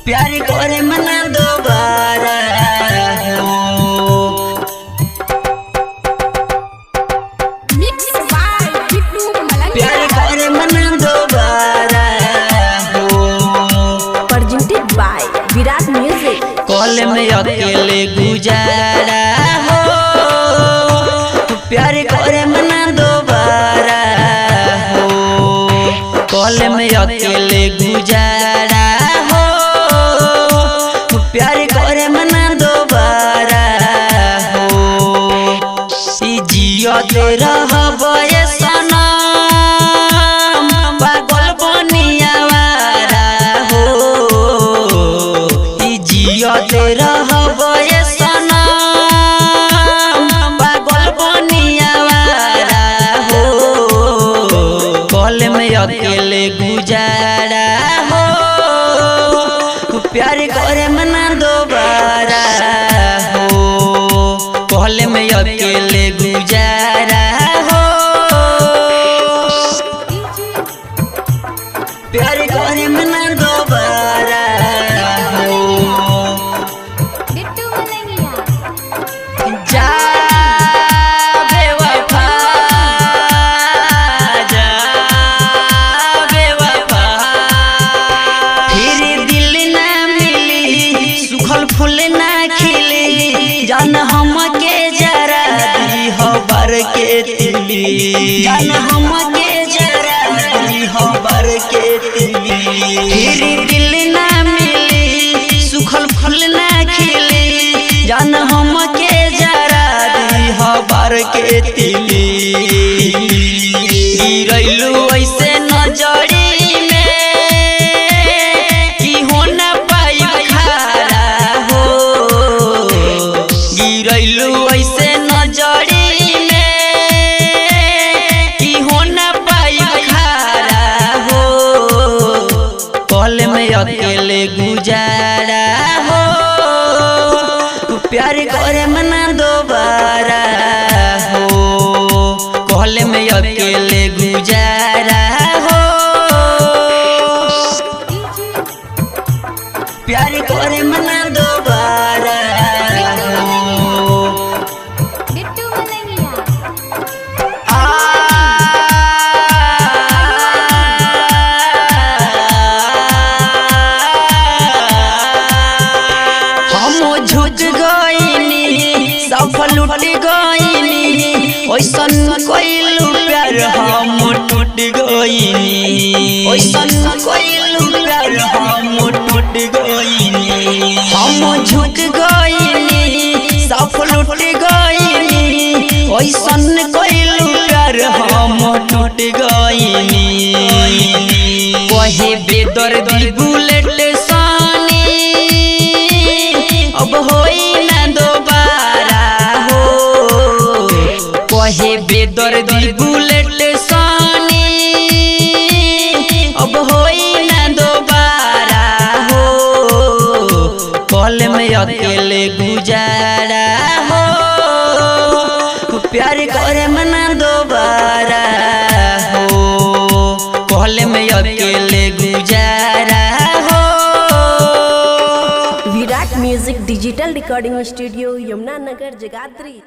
प्यार करे मना दोबारा हो। Mix by Bittu Malangiya. प्यार करे मना दोबारा हो। Presented by Virat Music. Call में अकेले गुजारा हो, प्यार करे मना दोबारा हो। कॉल में अकेले गुजारा हो, प्यार करे मना दोबारा हो। ई जियत रहब ए सनम, पागल बनियावारा हो। ई जियत रहब ए सनम, पागल बनियावारा हो। कॉल में अकेले गुजारा हो, प्यार करे मना दोबारा हो। कॉल में अकेले गुजारा हो, प्यार करे मना दोबारा हो। बिट्टू मलंगिया। जा बेवफा, जा बेवफा, फिर दिल ना मिली, सुखल फूल ना खिली, जान हमके जरा दी हबर के तिली, जान हमके जरा दी हबर के तिली। फिर दिल ना मिली, सुखल फूल ना खिली, जान हमके जरा दी हबर के तिली। गिरैलू ऐसे नजरी में कि हो ना पाई खारा हो। गिरैलू ऐसे नजरी में कि हो ना पाई खारा हो। कॉल में अकेले गुजारा हो, प्यार करे मना दोबारा हो। कॉल में अकेले गुजारा हो, प्यार करे मना दोबारा हो। बिट्टू मलंगिया। आ हम झुक गईनी, सब लुट गईनी, ओइसन कइलू प्यार हम टूट गईनी, ओइसन कइलू प्यार हम टूट गईनी। हम झुक गईनी, सब लुट गईनी, ओइसन कइलू प्यार हम टूट गईनी। कहे बेदर्दी बुलेट सानी, अब होई ना दोबारा हो। कहे बेदर्दी बुलेट सानी, अब होई ना दोबारा हो। कॉल में अकेले गुजारा हो, प्यार करे मना दोबारा हो। कॉल में अकेले गुजारा हो। Virat Music Digital Recording Studio, Yamuna Nagar, Jagadhri.